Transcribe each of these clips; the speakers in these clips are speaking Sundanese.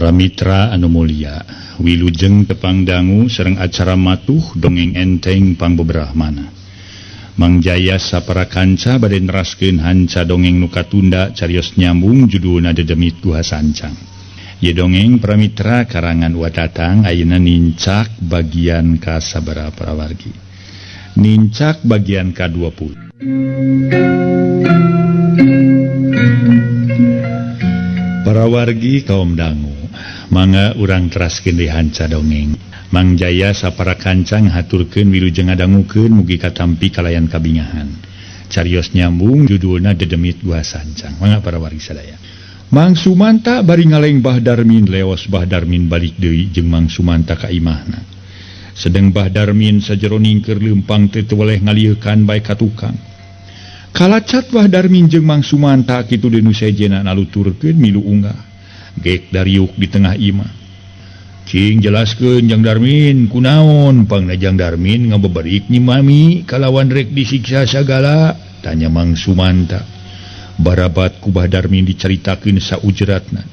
Para mitra anu mulia, wilujeng tepang dangu sareng acara matuh dongeng enteng pangbebrahmana. Mang Jaya sapara kanca bade neraskeun hanca dongeng nu katunda carios nyambung judulna Dedemit Guha Sancang. Ye dongeng para mitra karangan Wa Tatang ayeuna nincak bagian ka sabaraha parawargi. Nincak bagian ka-20. Parawargi kaum dangu, mangga urang teraskeun deui hanca dongeng. Mang Jaya sapara kanca ngahaturkeun wilujeng ngadangukeun mugi katampi kalayan kabingahan. Carios nyambung judulna Dedemit Guha Sancang. Mangga parawargi sadaya. Mang Sumanta bari ngaleng Bah Darmin leos Bah Darmin balik deui jeung Mang Sumanta ka imahna. Sedeng Bah Darmin sajeroning keur leumpang teu weleh ngaliekan bae ka tukang. Kalacat Bah Darmin jeung Mang Sumanta kitu deui nu sejenna naluturkeun milu unggah. Gek dariuk di tengah imah. Cing jelaskeun Jang Darmin kunaon pangna Jang Darmin ngabeberik Nyi Mami kalawan rek disiksa sagala, tanya Mang Sumanta. Barabat ku Bah Darmin dicaritakeun saujratna.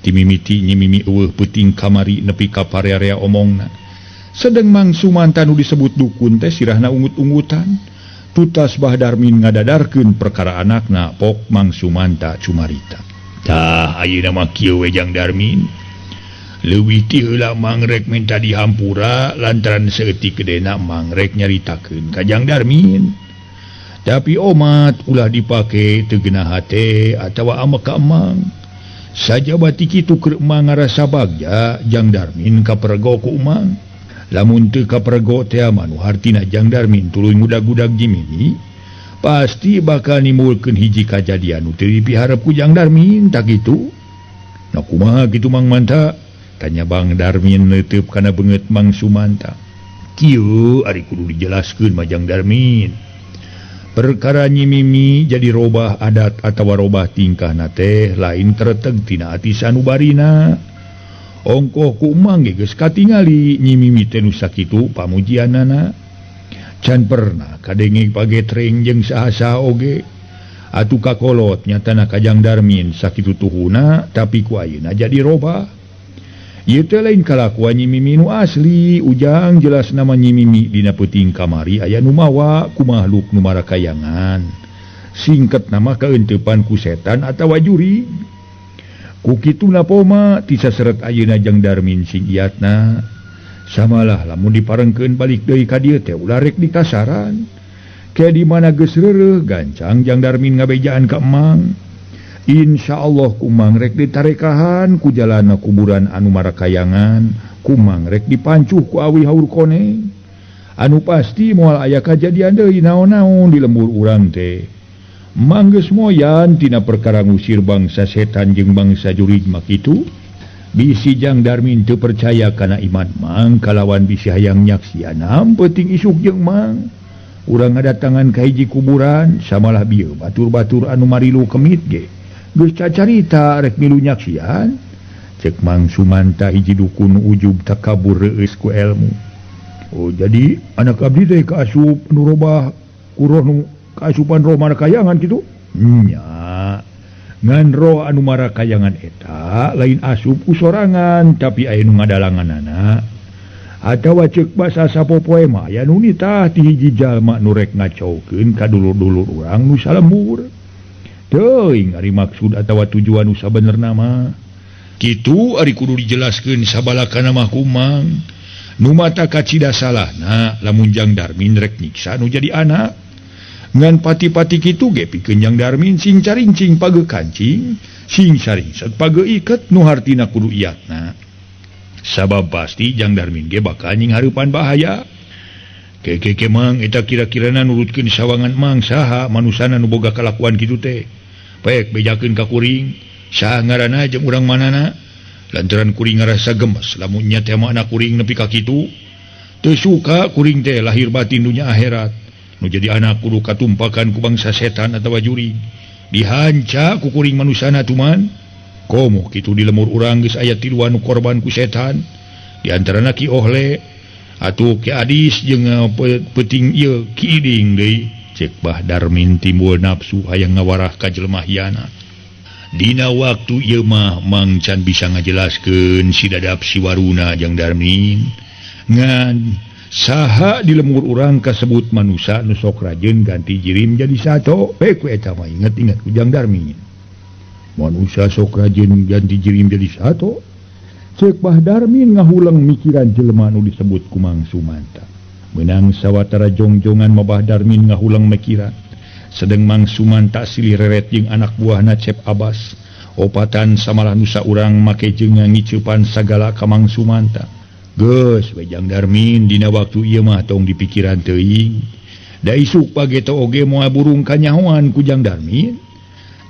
Timimiti Nyi Mimi eueuh peuting kamari nepi ka parearea omongna. Sedeng Mang Sumanta nu disebut dukun teh sirahna ungut-ungutan. Tutas Bah Darmin ngadadarkeun perkara anakna pok Mang Sumanta cumarita. Tah ayeuna mah kieu we Jang Darmin. Leuwih ti heula Mang rek minta dihampura lantaran saeutik gedena Mang rek nyaritakeun ka Jang Darmin. Tapi omat ulah dipake teu geunah hate atawa amek ka Emang. Sajaba ti kitu keur Emang ngarasa bagja Jang Darmin kapergo ku Emang. Lamun teu kapergo teh mah nu hartina Jang Darmin tuluy ngudag-gudag Nyi Mimi, pasti bakal nimbulkeun hiji kajadian nu teu dipiharep ku Jang Darmin tak kitu. Nah kumaha kitu Mang Manta? Tanya Bang Darmin neuteup kana beungeut Mang Sumanta. Kieu ari kudu dijelaskeun mah Jang Darmin. Perkara Nyi Mimi jadi robah adat atawa robah tingkahna teh lain kereteg tina ati sanubarina. Ongkoh ku Emang ge geus katingali Nyi Mimi teh nu sakitu pamujianana. Can pernah kadenge pagetreng jeung saha-saha oge. Atuh kakolot nyatana ka Jang Darmin sakitu tuhuna tapi ku ayeuna jadi robah. Ieu teh lain kalakuan Nyi Mimi nu asli, ujang jelas nama Nyi Mimi dina peuting kamari aya nu mawa ku makhluk nu marakayangan. Singket nama kaeuntepan ku setan atawa jurig. Ku kituna poma ti saseret ayeuna Jang Darmin sing iatna. Samalah lamun diparengkeun balik deui ka dieu teh ulah rek dikasaran. Ke di mana geus reureuh gancang Jang Darmin ngabejaan ka Emang. Insyaallah ku Mang rek ditarekahan ku jalana kuburan anu marakayangan, ku Mang rek dipancuh ku awi haur koneng. Anu pasti moal aya kajadian deui naon-naon di lembur urang teh. Mang geus moyan tina perkara ngusir bangsa setan jeung bangsa jurig mah kitu. Bisi Jang Darmin teu percaya kana iman Mang kalawan bisi hayang nyaksian peuting isuk jeung Mang. Urang ngadatangan ka hiji kuburan samalah bieu batur-batur anu marilu kemit ge. Geus cacarita rek milu nyaksian. Cek Mang Sumanta hiji dukun ujub takabur reueus ku elmu. Oh jadi anak abdi teh kaasup nu robah ku roh nu kaasupan roh marakayangan kitu? Nya. Ngan roh anu marakayangan eta lain asup ku sorangan tapi aya nu ngadalanganana. Atawa ceuk basa sapopoe mah aya nu nitah ti hiji jalma nu rek ngacaukeun ka dulur-dulur urang nu salembur. Teuing ari maksud atawa tujuan nu sabenerna mah. Kitu ari kudu dijelaskeun sabalakana mah ku Mang. Nu mata kacida salahna lamun Jang Darmin rek nyiksa nu jadi anak. Ngan pati-pati kitu ge pikeun Jang Darmin sing carincing page kancing, sing saringset page iket nu hartina kudu iatna. Sabab pasti Jang Darmin ge bakal nyinghareupan bahaya. Kekeke Mang eta kira-kirana nurutkeun sawangan Mang saha manusana nu boga kalakuan kitu teh. Pek bejakeun ka kuring, saha ngaranna jeung urang manana. Lantaran kuring ngarasa gemes lamun nya teh mah anak kuring nepi ka kitu. Teu suka kuring teh lahir batin dunya akhirat. Nu jadi anak kudu katumpakan ku bangsa setan atawa jurig. Dihanca ku kuring manusana tuman. Komo kitu di lemur urang geus aya tiluan nu korban ku setan. Di antarana Ki Ohle atuh Ki Adis jeung peuting ieu Ki Iding deui. Cek Bah Darmin timbul nafsu hayang ngawarah ka jelema hianat. Dina waktu ieu mah Mang can bisa ngajelaskeun si Dadap si Waruna Jang Darmin. Ngan saha di lemur urang kasebut manusa nu sok rajin ganti jirim jadi sato. Ku eta mah inget-inget ku Jang Darmin. Manusa sok rajin ganti jirim jadi sato. Cek Bah Darmin ngahulang mikiran jelema nu disebut ku Mang Sumanta. Menang sawatara jongjongan mah Bah Darmin ngahulang mikiran. Sedeng Mang Sumanta silih reret jeung anak buahna Cep Abbas. Opatan samalah nusa urang make jeung ngiceupan sagala ka Mang Sumanta. Geus we Jang Darmin dina waktu ieu mah tong dipikiran teuing. Da isuk pageto oge moal burung kanyahoan ku Jang Darmin.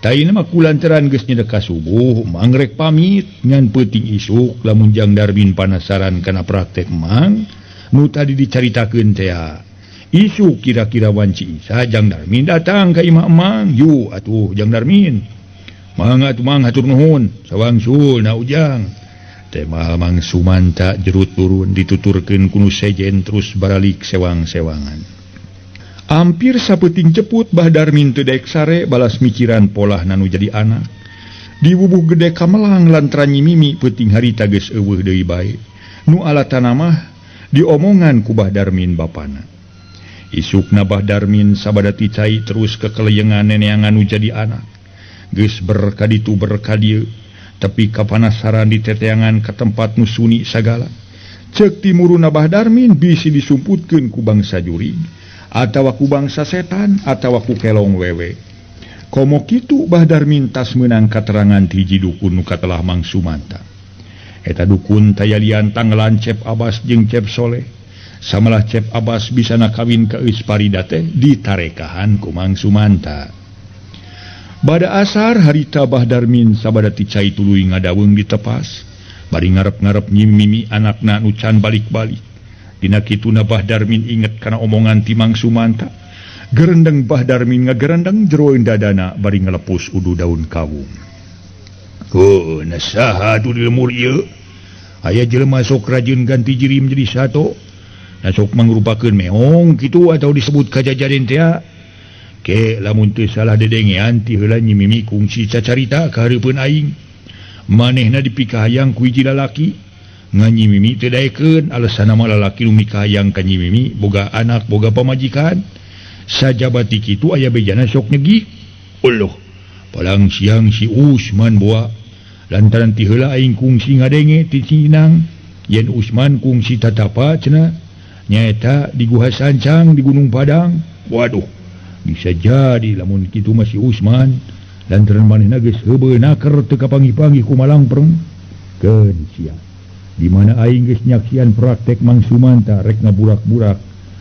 Taina mah kulantaran geus nyedek ka subuh, Mang rek pamit ngan peuting isuk lamun Jang Darmin panasaran kana praktek Mang nu tadi dicaritakeun teh. Isuk kira-kira wanci Isa Jang Darmin datang ka imah Mang. Yu atuh Jang Darmin. Mang atuh Mang hatur nuhun. Sawangsul na Ujang. Tema Mang Sumanta jerut turun dituturkeun ku nu sejen terus baralik sewang-sewangan. Ampir sapeuting ceput Bah Darmin teu daek sare balas mikiran polah nanu jadi anak. Diwubuh gede kamelang lantaran nyimimi peuting harita geus eueuh deui bae. Nu alatana mah diomongan ku Bah Darmin bapana. Isukna Bah Darmin sabada ti cai terus kekeleyengan neneangan nu jadi anak. Geus berkaditu berkadieu tapi kapanasaran diteteangan ka tempat nu suni sagala. Ceuk timuruna Bah Darmin bisi disumputkeun ku bangsa jurig atawa ku bangsa setan atawa ku kelong wewe. Komo kitu Bah Darmin tas meunang katerangan ti hiji dukun nu katelah Mang Sumanta. Eta dukun tayalian tanggelan Cep Abbas jeung Cep Soleh. Samalah Cep Abbas bisana kawin ka Eus Parida teh ditarekahan ku Mang Sumanta. Bada asar harita Bah Darmin sabada ti cai tuluy ngadaweung ditepas. Bari ngarep-ngarep nyimimi anakna nu can balik-balik. Dina kituna Bah Darmin inget kana omongan ti Mang Sumanta. Gerendeng Bah Darmin ngagerendeng jeroeun dadana bari ngalepus udu daun kawung. Heuh, saha atuh di lemur ieu? Aya jelema sok rajin ganti jirim jadi sato. Nah sok mangrupakeun meong kitu atau disebut kajajaden teh. Ke lamun teu salah dedengean ti heula nyimimi kungsi cacarita ka hareupeun aing. Manehna dipikahayang ku hiji lalaki. Ngan nyimimi teu daekeun alasanna mah lalaki nu mikahayang ka nyimimi boga anak boga pamajikan. Sajabati kitu aya bejana sok nyegi. Uluh, palang siang si Usman boa. Lantaran ti heula aing kungsi ngadenge ti Cinang yen Usman kungsi tatapa cenah. Nyaeta di Guha Sancang di Gunung Padang. Waduh, bisa jadi lamun kitu mah si Usman lantaran manehna geus heubeul naker teu kapanggih-panggih ku Malangpreng. Keun sia. Di mana aing geus nyaksian praktek Mang Sumanta rek ngaburak-burak,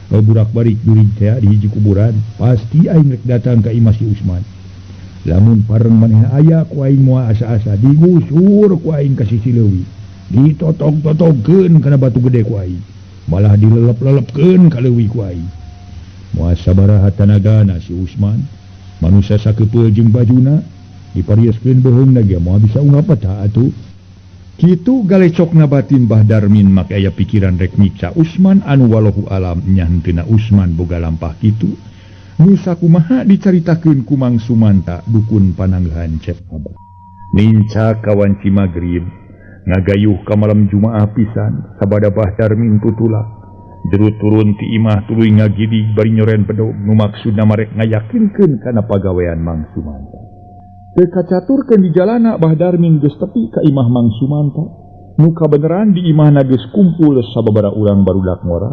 burak-barik jurig teh di hiji kuburan, pasti aing rek datang ka imah si Usman. Lamun pareng manehna aya ku aing moal asa-asa digusur ku aing ka sisi leuwi. Ditotog-totogkeun kana batu gede ku aing. Malah dilelep-lelepkeun ka leuwi ku aing. Moal sabaraha tanagana si Usman, manusia sakepeul jeung bajuna, diparieskeun beuheungna ge moal bisa ungap ta atuh. Kitu galecokna batin Bah Darmin make aya pikiran rek nyiksa Usman anu walahu alam nya henteuna Usman boga lampah kitu. Nu sakumaha dicaritakeun ku Mang Sumanta dukun pananggahan Cep Abah. Ninca kawanci magrib ngagayuh ka malam Jumaah pisan sabada Bah Darmin tutulak. Jero turun ti imah tuluy ngagidig bari nyoren bedog nu maksudna marek ngayakinkeun kana pagawean Mang Sumanta. Teu kacaturkeun di jalana Bah Darmin geus tepi ka imah Mang Sumanta. Nu kabeneran di imahna geus kumpul sababaraha urang barudak ngora.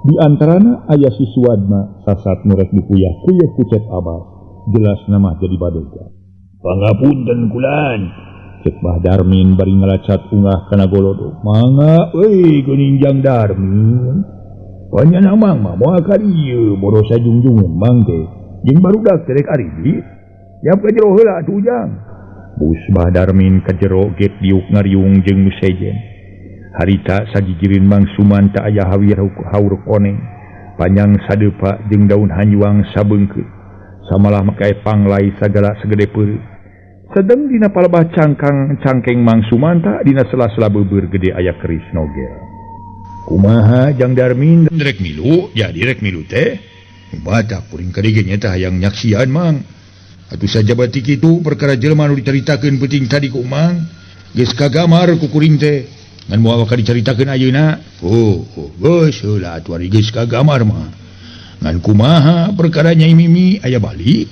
Di antarana aya si Suwadma sasat nu rek dikuyah-kuyah ku Cep Abbas. Jelas nama jadi badega. Pangapunten kulan. Cek Bah Darmin bari ngalacat ungah kana golodog. Mangga euy geuning Jang Darmin. Panyana Mang mah moal ka dieu bodo sajungjungeun Mang teh. Jeung barudak teh rek aridi. Yap ka jero heula atuh Ujang. Bus Bah Darmin ka jero gek diuk ngariung jeung nu sejen. Harita sagigireun Mang Sumanta aya hawir haur koneng. Panjang sadeupa jeung daun hanjuang sabeungkeut. Samalah make panglai sagala segede peureut. Sedeng dina palebah cangkang cangkeng Mang Sumanta dina sela-sela beubeur gede aya keris nogel. Kumaha Jang Darmin rek milu? Jadi rek milu teh. Batak kuring ka dieu nya teh hayang nyaksian Mang. Atuh sajabati kitu perkara jelema nu dicaritakeun peuting tadi ku Mang geus kagamar ku kuring teh. Ngan moal bakal dicaritakeun ayeuna. Oh, geus heula atuh ari geus kagamar mah. Ngan kumaha perkara Nyai Mimi aya balik?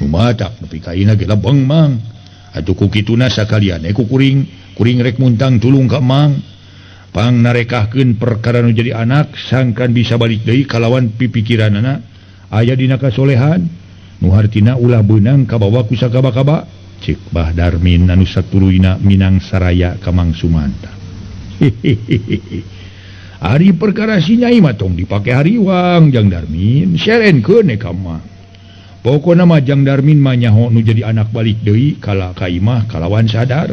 Nu matak nepi ka ayeuna ge lebeng Mang. Atuh ku kituna sakalian ku kuring, kuring rek muntang tulung ka Mang. Pang narekahkeun perkara nu jadi anak sangkan bisa balik deui kalawan pipikiranana aya dina kasolehan nu hartina ulah beunang kabawa ku sakaba-kaba cek Bah Darmin anu satuluyna minang saraya ka Mang Sumanta. Ari perkara si Nyai mah tong dipake hariwang Jang Darmin serenkeun ka mah. Pokona mah Jang Darmin mah nyaho nu jadi anak balik deui kala ka imah kalawan sadar.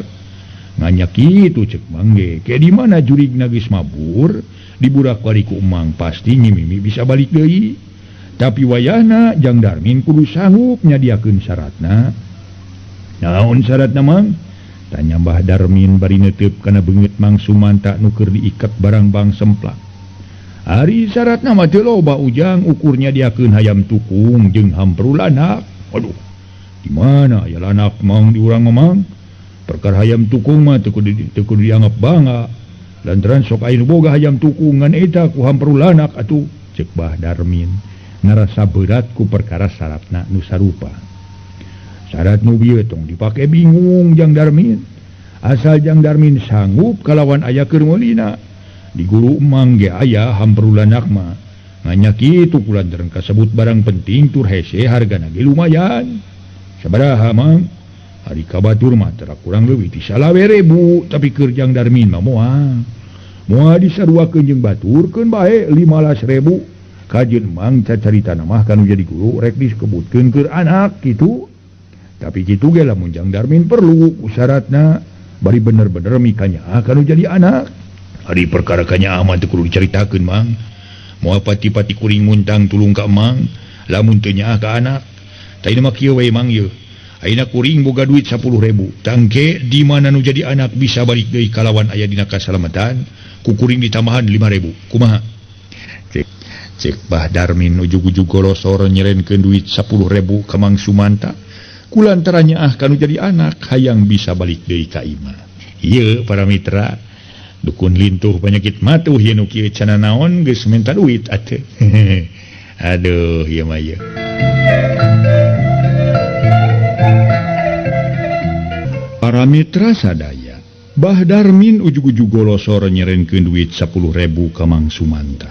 Nanya kitu cek Mang ge, ke di mana jurigna geus mabur, diburak bari ku Emang pasti Nyi Mimi bisa balik deui. Tapi wayahna Jang Darmin kudu sanggup nyadiakeun syaratna. Naon syaratna Mang? Tanya Mbah Darmin bari neuteup kana beungeut Mang Sumanta nu keur diiket barang-bang semplak. Ari syaratna mah teu loba Ujang, ukur nyadiakeun hayam tukung jeung hampru lanak. Aduh, di mana aya lanak Mang di urang mah Mang? Perkara hayam tukung mah teu kudu dianggap bangga lantaran sok aya nu boga hayam tukung ngan eta ku hampru lanak atuh cek Bah Darmin ngarasa berat ku perkara syaratna nu sarupa. Syarat nu bieu tong dipake bingung Jang Darmin, asal Jang Darmin sanggup kalawan aya keur meulina di guru Emang ge aya hampru lanak mah. Nganya kitu kulantaran kasebut barang penting tur hese hargana ge lumayan. Sabaraha Mang? Hari kabatur mah tera kurang leuwih ti 20.000 tapi keur Jang Darmin mah moal. Moal disaruakeun jeung batur keun bae 15.000. Kajeun Mang cacaritana mah kanu jadi guru rek disebutkeun keur anak kitu. Tapi kitu ge lamun Jang Darmin perlu ku syaratna bari bener-bener mikanya kanu jadi anak. Hari perkara kanya mah teu kudu dicaritakeun Mang. Moal pati-pati kuring muntang tulung ka Mang lamun teu nyaah ka anak. Tah ieu mah kieu we Mang yeuh. Ayeuna kuring boga duit 10.000. Tangke di mana nu jadi anak bisa balik deui kalawan aya dina kasalamatan, ku kuring ditambahan 5.000. Kumaha? Cek Bah Darmin ujug-ujug golosor nyerenkeun duit 10.000 ka Mang Sumanta. Kulantaran nyaah kanu jadi anak hayang bisa balik deui ka imah. Ieu para mitra, dukun lintuh penyakit matuh ieu nu kieu cana naon geus minta duit atuh. Aduh, ieu mah ieu. Para mitra sadaya, Bah Darmin ujug-ujug golosor nyerenkeun duit 10.000 ka Mang Sumanta.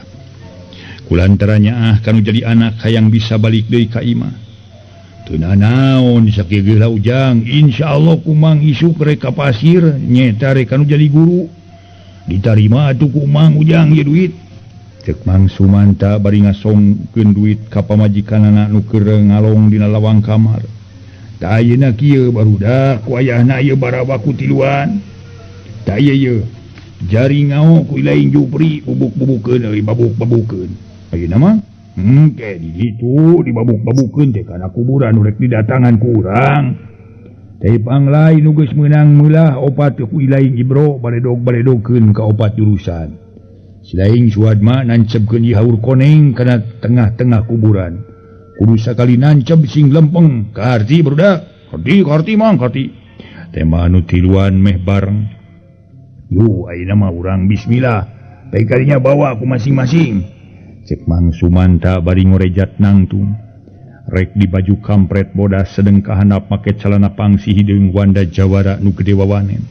Kulantaran nyaah kanu jadi anak hayang bisa balik deui ka imah. Teu nanaon sakieu geula Ujang, insyaallah ku Mang isuk rek ka pasir nyeta rek kanu jadi guru. Ditarima atuh ku Mang Ujang ieu duit. Cek Mang Sumanta bari ngasongkeun duit ka pamajikanana nu keur ngalong dina lawang kamar. Tah ayeuna kieu barudak ku ayahna ieu barawa ku tiluan. Tah ieu ye jari ngao ku lain jupri bubuk-bubukeun euy babuk-babukeun. Ayeuna mah ke di ditu dibabuk-babukeun teh kana kuburan nu rek didatangan ku urang. Teh panglain nu geus meunang meulah opat ku ilaing Ibro baledog-baledogkeun ka opat jurusan. Silaing Suadma nancepkeun ieu haur koneng kana tengah-tengah kuburan. Kudu sakali nancep sing lempeng kaharti barudak. Karti karti Mang karti. Tema anu tiluan meh bareng. Yu ayeuna mah urang bismillah. Bae kalinya bawa ku masing-masing. Cek Mang Sumanta bari ngorejat nangtung. Rek di baju kampret bodas sedeng kahandap make calana pangsi hideung wanda jawara nu gede wawanen.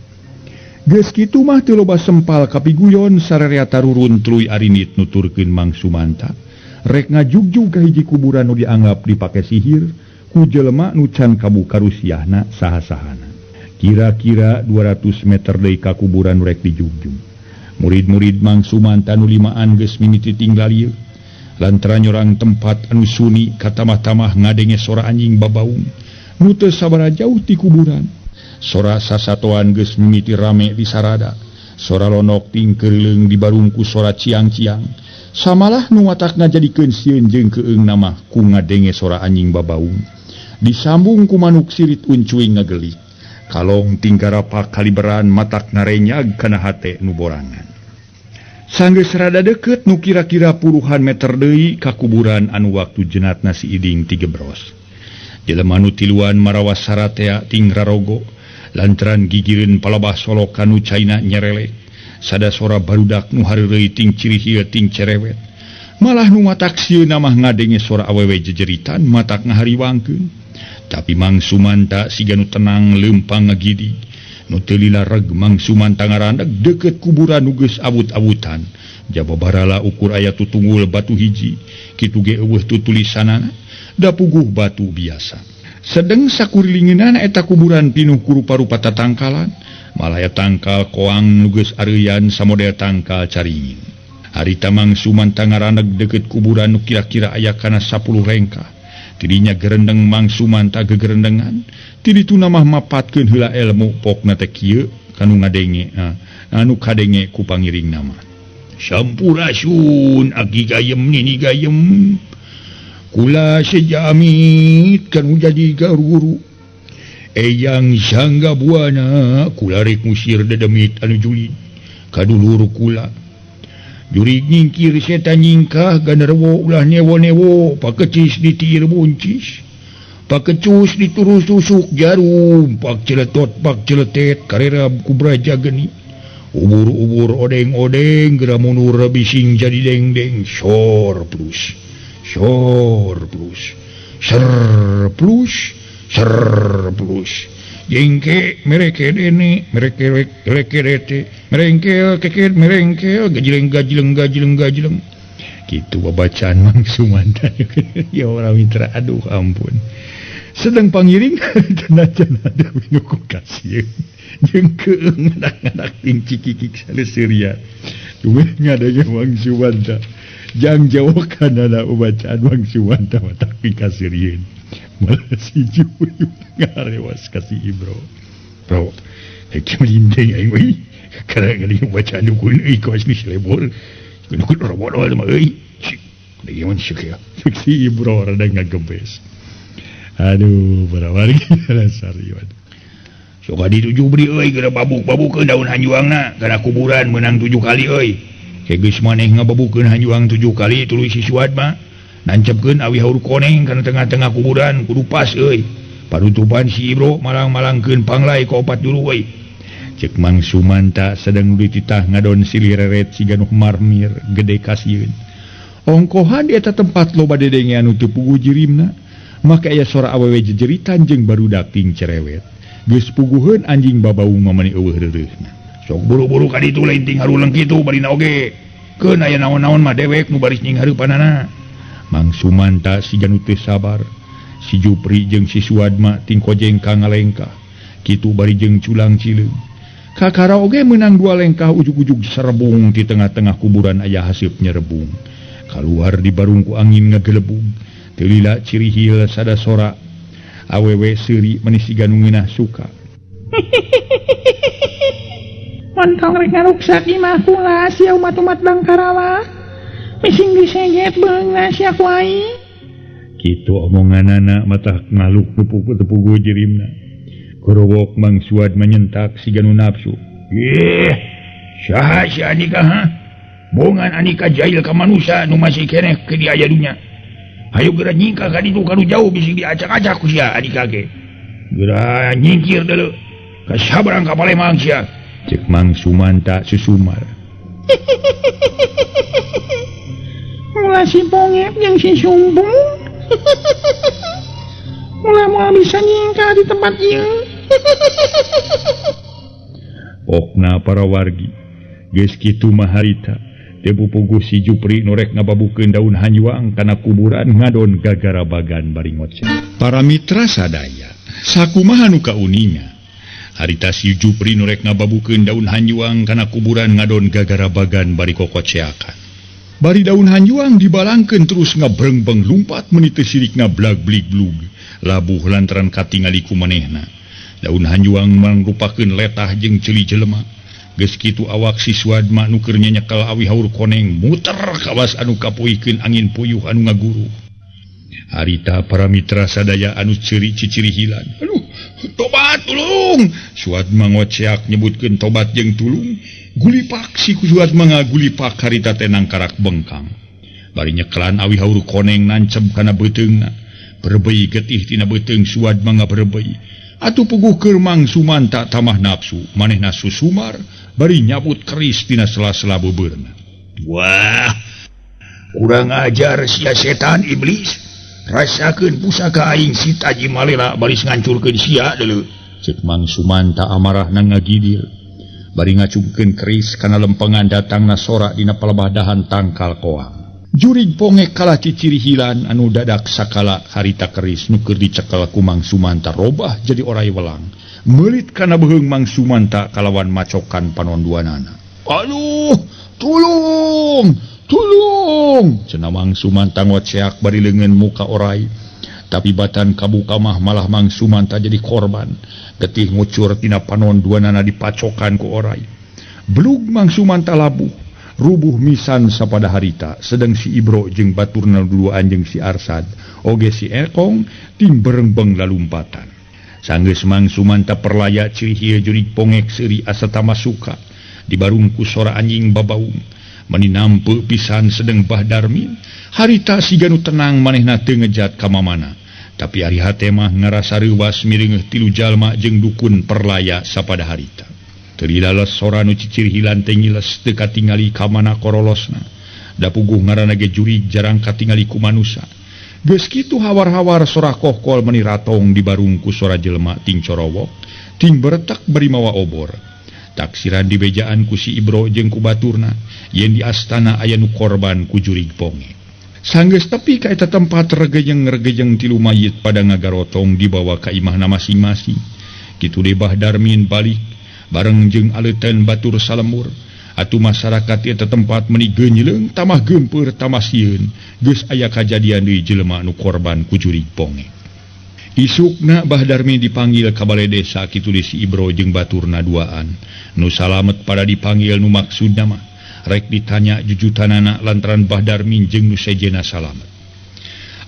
Geus kitu mah teu loba sempal kapiguyon sararea tarurun tuluy arinit nuturkeun Mang Sumanta. Rek ngajugjug ka hiji kuburan nu dianggap dipake sihir ku jelema nu can kabuka rusiahna saha-sahana. Kira-kira 200 meter deui ka kuburan nu rek dijugjug. Murid-murid Mang Sumanta nu limaan geus mimiti tinggal ieu. Lantaran nyorang tempat anu suni katamah-tamah ngadenge sora anjing babaung nu teu sabaraha jauh ti kuburan. Sora sasatoan geus mimiti rame di sarada. Sora lonok tingkeuleung dibarungku sora ciang-ciang. Samalah nu watakna jadikeun sieun jeung keung namah ku ngadenge sora anjing babaung. Disambung ku manuk sirit uncuing ngagelik. Kalong tinggarapa kaliberan matak ngarenyag kana hate nu borangan. Sanggeus rada deukeut nu kira-kira puluhan meter deui ka kuburan anu waktu jenatna si Iding tigebros. Jelema nu tiluan marawa saratea ting rarogo lantaran gigireun palabah solok kanu caina nyerelek. Sada sora barudak nu hareureuy ting cirihil ting cerewet. Malah nu matak sieuna mah ngadenge sora awewe jejeritan matak ngahariwangkeun. Tapi Mang Sumanta siga nu tenang leumpang ngagidi. Nu teu lila reg Mang Sumanta ngaraneg deukeut kuburan nu geus awut-awutan. Jaba barala ukur aya tutunggul batu hiji, kitu ge eueuh tutulisanana, da puguh batu biasa. Sedeng sakurilingeunana eta kuburan pinuh ku rupa-rupa tatangkalan, malah aya tangkal koang nu geus areuyan samodel tangkal caringin. Harita Mang Sumanta ngaraneg deukeut kuburan nu kira-kira aya kana 10 rengkah. Tidinya gerendeng Mang Sumanta gegerendengan, ti dituna mah mapatkeun heula elmu pokna teh kieu kanu ngadenge, anu kadenge ku pangiringna mah. Sampurasun aki gayem nini gayem kula sejamit kanu jadi garuru eyang sangga buana kula rek musir dedemit anu julid kadulur kula jurig nyingkir setan nyingkah ganderwo ulah newo-newo pakecis ditiir buncis pakecus diturus tusuk jarum pak celetot pak celetet karera kubraja geni ubur-ubur odeng-odeng geura mundur bising jadi deng-deng sor plus sor plus ser plus ser plus jengke mereke dene mereke reke rete merengkel keket merengkel gajleng gajleng gajleng gajleng kitu babacaan Mang Sumanta. Ya orang mitra aduh ampun sedang pangiring tenajan ada minuku kasih jeung keung anak-anak ting cikikik saleuseurian duwe ngadenge Mang Sumanta jang jawakan anak bacaan Mang Sumanta matak pikaseurieun malah si Jupri ngarewas ka si Ibro bro rek melindeng aing euy karena ngadenge bacaan dukun euy kawas geus lebor dukun robodol mah euy kudu mun syuk ya si Ibro rada ngagebes. Aduh, para wargi sariwan. Sok dituju beri euy geura babuk-babukeun daun hanjuangna kana kuburan meunang 7 kali euy. Geus maneh ngababukeun hanjuang 7 kali tuluy si Suad mah nancepkeun awi haur koneng kana tengah-tengah kuburan kudu pas euy. Panutupan si Ibro malang-malangkeun panglai ka opat juru euy. Ceuk Mang Sumanta sedang dititah ngadon silih reret siga nu marmir gede kasieun. Ongkohan di eta tempat loba dedenge anu teu puguh jirimna. Maka aya sora awewe jejeritan jeung barudak ting cerewet. Geus puguheun anjing babaung mamani eueuh reureuhna. Sok buru-buru ka ditu lain ting haruleng kitu barina oge. Keun aya naon-naon mah dewek nu baris nying hareupanana. Mang Sumanta siga nu teu sabar. Si Jupri jeung si Suadma ting kojeng ka ngalengkah. Kitu bari jeung culang cileung. Kakara oge meunang 2 lengkah ujug-ujug serebung di tengah-tengah kuburan aya haseup nyerebung. Kaluar di barung ku angin ngagelebung. Lila cirihil sada sora awewe seuri manis siga nu ngeunah suka. Montong rek ngaruksak imah kula sia umat-umat Bangkarawa. Mising diseget beungna sia ku aing. Kitu omonganana matak ngaluk nu puguh jirimna. Gorowok Mang Suad menyentak siga nu nafsu. Ih, saha si Anika ha? Bongan Anika jail ka manusia nu masih keneh ke di aya dunya. Hayu geura nyingkah ka ditu kanu jauh bisi diacak-acak ku sia Anika ge. Geura nyingkir deuleu. Ka sabarang ka Palembang sia. Ceuk Mang Sumanta susumar. Ulah si Pongep jeung si Sumbung. Ulah moal bisa nyingkah di tempat ieu. Pokna para wargi geus kitu mah harita. Tebu puguh si Jupri norek ngababukeun daun hanjuang kana kuburan ngadon gagarabagan bari ngoceh. Para mitra sadaya, sakumaha nu kauninga. Harita si Jupri norek ngababukeun daun hanjuang kana kuburan ngadon gagarabagan bari kokoceakan. Bari daun hanjuang dibalangkeun terus ngabrengbeng lumpat meuni teu sirikna blag-blig-blug. Labuh lantaran katingali ku manehna. Daun hanjuang mangrupakeun letah jeung ceuli jelema. Geus kitu awak si Suadma nu keur nyenyekel awi haur koneng muter kawas anu kapoikeun angin puyuh anu ngaguru. Harita para mitra sadaya anu ceuri ciciri hilan. Aduh, tobat tulung. Suadma ngoceak nyebutkeun tobat jeung tulung. Gulipak si Suadma ngagulipak harita teh nangkarak bengkang. Bari nyekelan awi haur koneng nancep kana beuteungna. Berbei getih tina beuteung Suad mangga berbei. Atuh puguh keur Mang Sumanta tamah nafsu, manehna susumar bari nyabut keris tina sela-sela beubeurna. Wah, kurang ajar sia setan iblis. Rasakeun pusaka aing si Taji Malela baris ngancurkeun sia deuleu. Ceuk Mang Sumanta amarahna ngagidir. Bari ngacungkeun keris kana lempengan datangna sora dina palebah dahan tangkal koang. Jurig pongek kalah ciciri hilan anu dadak sakala harita keris nu keur dicekel ku Mang Sumanta robah jadi orai welang. Meulit kana beuheung Mang Sumanta kalawan macokan panon duanana. Aduh, tulung, tulung! Cenah Mang Sumanta ngoceak bari leungeun muka orai. Tapi batan kabuka mah malah Mang Sumanta jadi korban. Getih ngucur tina panon duanana dipacokan ku orai. Belug Mang Sumanta labuh. Rubuh misan sapada harita sedang si Ibro jeung baturna duaan jeung si Arsad oge si Ekong ting berengbeng lalumpatan. Sanggeus Mang Sumanta perlaya ciri jurig pongek seuri asa tamasuka dibarung ku sora anjing babaung mani nampe pisan sedeng Bah Darmin harita siga nu tenang manehna teu ngejat ka mamana tapi ari hate mah ngarasa reuwas mireungeuh tilu jalma jeung dukun perlaya sapada harita. Teu sora nu cicir hilan teh ngiles teu katingali ka mana korolosna. Da puguh ngaranna ge jurig jarang katingali ku manusa. Geus kitu hawar-hawar sora kohkol meni ratong dibarung ku sora jelema ting corowok, ting beretak bari mawa obor. Taksiran dibejaan ku si Ibro jeung ku baturna, yen di astana aya nu korban ku jurig ponge. Sanggeus tepi ka eta tempat regejeng-regejeng tilu mayit pada ngagarotong dibawa ka imahna masing-masing. Kitu deui Bah Darmin balik bareng jeung aleutan batur salemur. Atuh masyarakat eta tempat meni geunyileung tamah geumpeur tamah sieun geus aya kajadian deui jelema nu korban ku jurig ponge. Isukna Bah Darmin dipanggil ka bale desa kitu deui si Ibro jeung baturna duaan. Nu salamet pada dipanggil nu maksudna mah rek ditanya jujutanana lantaran Bah Darmin jeung nu sejenna salamet.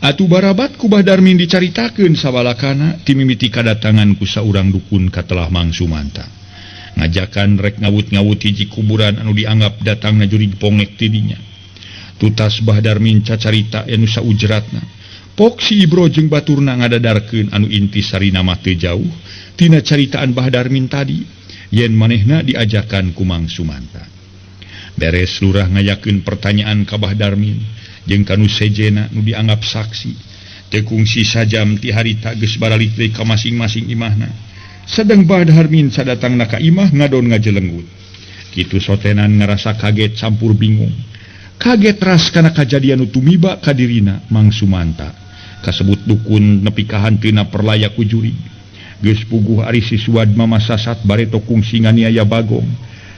Atuh barabat ku Bah Darmin dicaritakeun sabalakana timimiti kadatangan ku saurang dukun katelah Mang Sumanta. Ngajakan rek ngawut-ngawut hiji kuburan anu dianggap datangna jurig pongek tidinya. Tutas Bah Darmin cacarita anu saujratna. Pok si Ibro jeung baturna ngadadarkeun anu inti sarina mah teu jauh tina caritaan Bah Darmin tadi yen manehna diajakan ku Mang Sumanta. Beres lurah ngayakeun pertanyaan ka Bah Darmin jeung kanu sejena nu dianggap saksi. Teu kungsi sajam ti harita geus baralik deui ka masing-masing imahna. Sedang Bah Darmin sadatangna ka imah ngadon ngajelenggut. Kitu sotenan ngarasa kaget campur bingung. Kaget ras kana kajadian nu tumiba ka dirina Mang Sumanta. Kasebut dukun nepi ka hanteuna perlaya ku jurig. Geus puguh ari si Suad mama sasat bareto kungsi nganiaya Bagong.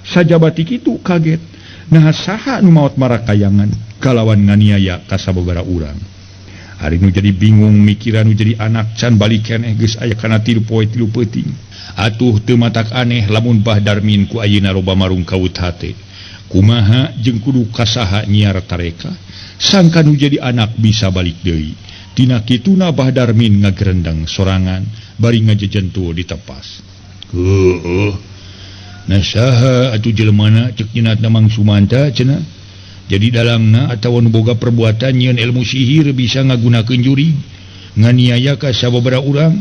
Sajabati kitu kaget. Naha saha nu maot marakayangan kalawan nganiaya ka sababaraha urang. Ari nu jadi bingung mikiran nu jadi anak can balik keneh geus aya kana 3 poe 3 peuting. Atuh teu matak aneh lamun Bah Darmin ku ayeuna loba marungkawut hate. Kumaha jeung kudu kasaha nyiar tareka sangka nu jadi anak bisa balik deui. Tina kituna Bah Darmin ngagerendeng sorangan bari ngajejentul ditepas. Heueuh. Nah saha atuh jelemana ceuk nyeunatna Mang Sumanta cenah. Jadi dalangna atawa nu boga perbuatan nyieun ilmu sihir bisa ngagunakeun jurig nganiaya ka sababaraha urang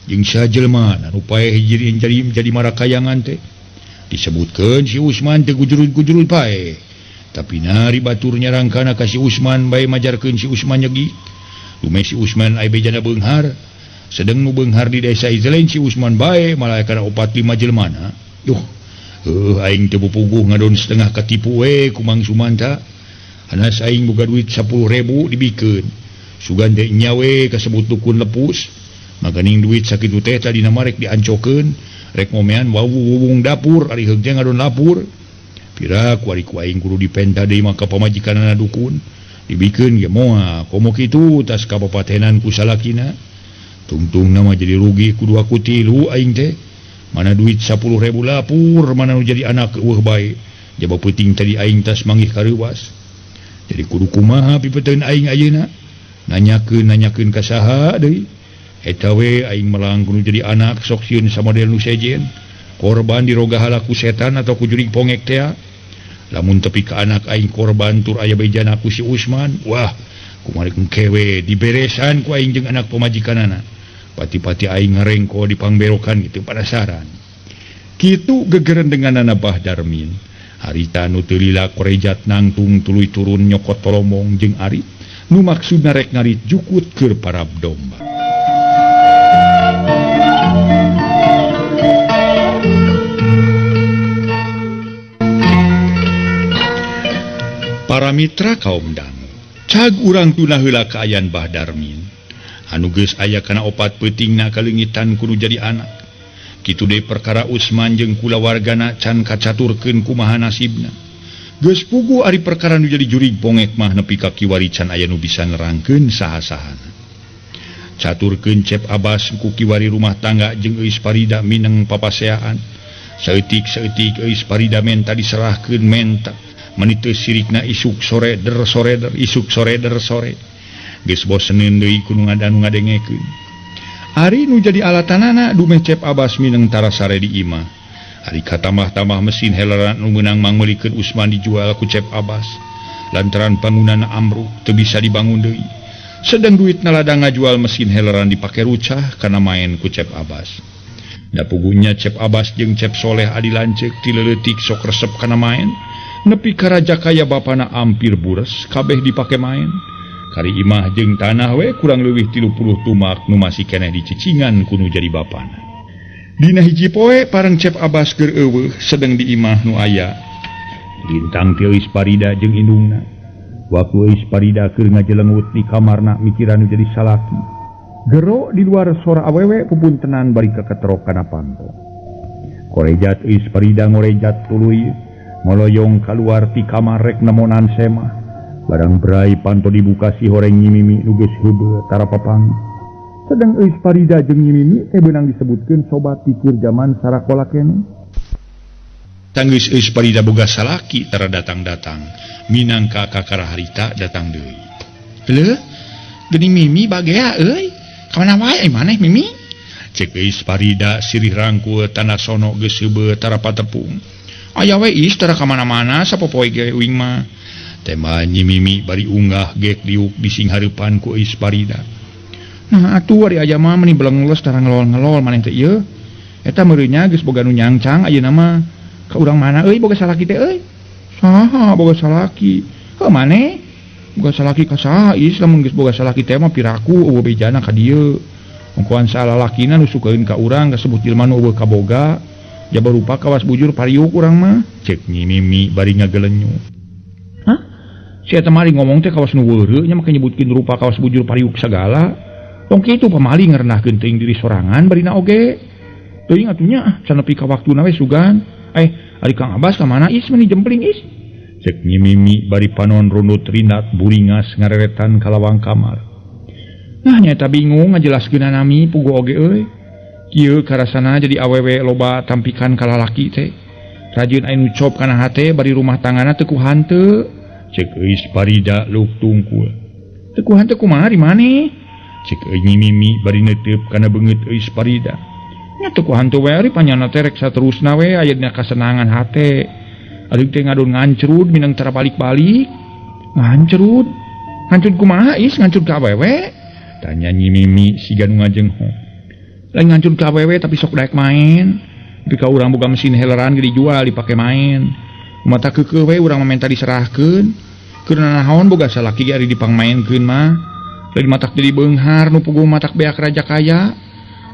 jeung sajelema nu paeh hiji jadi marakayangan teh. Disebutkeun si Usman teh gujurud-gujurud paeh. Tapi nari batur nyarangkana ka si Usman bae majarkeun si Usman nyegi. Lume si Usman aya bejana beunghar. Sedeng nu beunghar di desa ieu lain si Usman bae malah kana 4 5 jelemana. Duh. Aing teu puguh ngadon setengah katipu we ku Mang Sumanta. Hanas aing boga duit 10.000 dibikeun. Sugan teh nya we kasebut dukun lepus. Maganing duit sakitu teh tadina mah rek diancokeun, rek ngomean wawuwung dapur ari heug teh ngadon lapur. Pira ku ari ku aing kudu dipenta deui mah ka pamajikanana dukun. Dibikeun ge moal komo kitu tas kapapatenan ku salakina. Tungtungna mah jadi rugi ku 2 ku 3 aing teh. Mana duit 10.000 lapur, mana nu jadi anak eueuh bae. Jaba peuting tadi aing tas manggih kareuwas. Jadi kudu kumaha pipeteun aing ayeuna? Nanyakeun ka saha deui? Eta we aing melang kudu jadi anak sok sieun samodel nu sejen. Korban dirogahala ku setan atau ku jurig pongek tea. Lamun tepi ka anak aing korban tur aya bejana ku si Usman, wah, Kumaha engke we diberesan ku aing jeung anak pamajikanana. Pati-pati aing ngarengko dipangberokan gitu panasaran. Kitu gegerendenganana Bah Darmin. Harita nu teu lila korejat nangtung tuluy turun nyokot tolomong jeung arit nu maksudna rek ngarit jukut keur parab domba. Para mitra kaum dangu, cag urang tuna heula kaayaan Bah Darmin. Anu geus aya kana opat peutingna kaleungitan kudu jadi anak. Kitu deui perkara Usman jeung kulawargana can kacaturkeun kumaha nasibna. Geus puguh ari perkara nu jadi jurig pongek mah nepi ka kiwari can aya nu bisa nerangkeun saha-sahana. Caturkeun Cep Abbas ku kiwari rumah tangga jeung Euis Parida mineng papaseaan. Saeutik-saeutik Euis Parida menta diserahkeun menta. Meni teu sirikna isuk sore der sore der isuk sore der sore. Geus boseneun deui ku nu ngadengekeun. Ari nu jadi alatanana dumeh Cep Abbas mineng tarasare di imah. Ari katambah-tambah mesin heleran nu meunang mangmeulikeun Usman dijual ku Cep Abbas. Lantaran bangunanna ambruk teu bisa dibangun deui. Sedang duitna ladang ngajual mesin heleran dipake rucah kana maen ku Cep Abbas. Da pugunya Cep Abbas jeung Cep Soleh adi lanceuk ti leutik sok resep kana maen. Nepi ka raja kaya bapana ampir bures kabeh dipake maen. Kari imah jeung tanah we kurang leuwih 30 tumak nu masih keneh dicicingan ku nu jadi bapana. Dina hiji poe pareng Cep Abbas keur eueuh sedeng di imah nu aya. Lintang ti Euis Parida jeung indungna. Waktu Euis Parida keur ngajelengut di kamarna mikiran nu jadi salaki. Gero di luar sora awewe pupuntenan bari kaketrok kana panto. Korejat Euis Parida ngorejat tuluy ngoloyong kaluar ti kamar rek nemonan semah. Barang berai panto dibuka si horeng Nyi Mimi nu geus heubeul tara papang. Sedang Euis Parida jeung Nyi Mimi teh beunang disebutkeun sobat pikir zaman sarakola keneh. Tanggeus Euis Parida boga salaki tara datang-datang. Minangka kakara harita datang deui. Leuh, geuning Mimi bagea euy. Ka mana wae maneh Mimi? Cek Euis Parida sirih rangkul tanda sono geus heubeul tara patepung. Aya we is tara ka mana-mana sapopoe ge uing mah. Tema Nyi Mimi bari unggah gek diuk dising hareupan ku Euis Parida. Nah atuh ari aya mah meuni belengles tara ngelol-ngelol maneh teh ieu. Eta meureunnya geus boga nu nyangcang ayeuna mah. Ka urang mana euy boga salaki teh euy? Saha boga salaki? Heuh maneh? Boga salaki ka saha is lamun geus boga salaki teh mah piraku eueuh bejana ka dieu. Ongkoan salalakina nu sukeun ka urang kasebut jelema nu eueuh kaboga. Jaba rupa kawas bujur pariuk urang mah. Cek Nyi Mimi bari ngagelenyu. Si eta mah ngomong teh kawas nu weureu nya make nyebutkeun rupa kawas bujur pariuk sagala. Tong kitu pamali ngerenahkeun teuing diri sorangan barina oge. Teuing atuh nya can nepi ka waktuna we sugan. Ari Kang Abbas ka mana is meuni jempling is? Cek Nyi Mimi bari panon rundut rinat buringas ngareretan ka lawang kamar. Nah nya eta bingung ngajelaskeun nami puguh oge euy. Kieu karasana jadi awewe loba tampikan ka lalaki teh. Rajin aya nu cop kana hate bari rumah tanggana teu ku hanteu. Cek Euis Parida luk tungkul. Teu ku hanteu kumaha di maneh? Cek Nyi Mimi bari neuteub kana beungeut Euis Parida. Nya teu ku hanteu we ari panyana teh rek saterusna we aya dina kasenangan hate. Ari teh ngadon ngancrud minang tara balik-balik. Ngancrud. Ngancrud kumaha is ngancrud ka awewe? Tanya Nyi Mimi siga nu ngajengho. Lain ngancrud ka awewe tapi sok daek main. Tapi ka urang boga mesin heleran ge dijual dipake main. Mata keukeuh we urang mah menta diserahkeun. Keur nanaon boga salaki ge ari dipangmaenkeun mah. Lain matak jadi beunghar nu puguh matak beak raja kaya.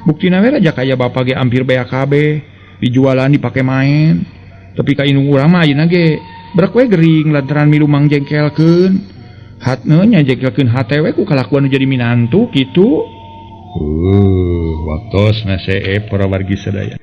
Buktina we raja kaya bapa ge ampir beak kabeh, dijualan dipake main. Tapi ka indung urang mah ayeuna ge brek we gering lantaran milu mangjengkelkeun. Hatna nya jengkelkeun hate we ku kalakuan nu jadi minantu kitu. Waktosna seep para wargi sadaya.